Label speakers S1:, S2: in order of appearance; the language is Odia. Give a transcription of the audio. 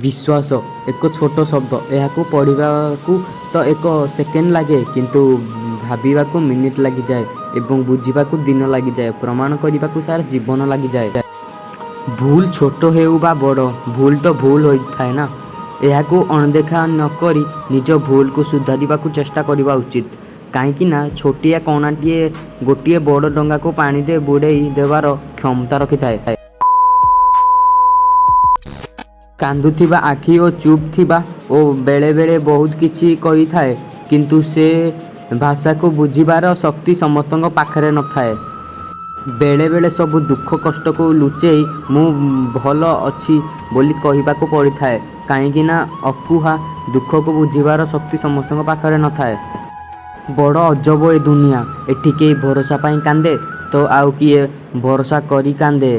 S1: ବିଶ୍ୱାସ। ଏକ ଛୋଟ ଶବ୍ଦ। ଏହାକୁ ପଢ଼ିବାକୁ ତ ଏକ ସେକେଣ୍ଡ ଲାଗେ, କିନ୍ତୁ ଭାବିବାକୁ ମିନିଟ୍ ଲାଗିଯାଏ ଏବଂ ବୁଝିବାକୁ ଦିନ ଲାଗିଯାଏ, ପ୍ରମାଣ କରିବାକୁ ସାରା ଜୀବନ ଲାଗିଯାଏ। ଭୁଲ ଛୋଟ ହେଉ ବା ବଡ଼, ଭୁଲ ତ ଭୁଲ ହୋଇଥାଏ ନା? ଏହାକୁ ଅଣଦେଖା ନ କରି ନିଜ ଭୁଲକୁ ସୁଧାରିବାକୁ ଚେଷ୍ଟା କରିବା ଉଚିତ। କାହିଁକିନା ଛୋଟିଆ କଣାଟିଏ ଗୋଟିଏ ବଡ଼ ଡଙ୍ଗାକୁ ପାଣିରେ ବୁଡ଼େଇ ଦେବାର କ୍ଷମତା ରଖିଥାଏ। କାନ୍ଦୁଥିବା ଆଖି ଓ ଚୁପ୍ ଥିବା ଓ ବେଳେବେଳେ ବହୁତ କିଛି କହିଥାଏ, କିନ୍ତୁ ସେ ଭାଷାକୁ ବୁଝିବାର ଶକ୍ତି ସମସ୍ତଙ୍କ ପାଖରେ ନଥାଏ। ବେଳେବେଳେ ସବୁ ଦୁଃଖ କଷ୍ଟକୁ ଲୁଚେଇ ମୁଁ ଭଲ ଅଛି ବୋଲି କହିବାକୁ ପଡ଼ିଥାଏ, କାହିଁକିନା ଅକୁହା ଦୁଃଖକୁ ବୁଝିବାର ଶକ୍ତି ସମସ୍ତଙ୍କ ପାଖରେ ନଥାଏ। ବଡ଼ ଅଜବ ଏ ଦୁନିଆ। ଏଠି କେହି ଭରସା ପାଇ କାନ୍ଦେ ତ ଆଉ କିଏ ଭରସା କରି କାନ୍ଦେ।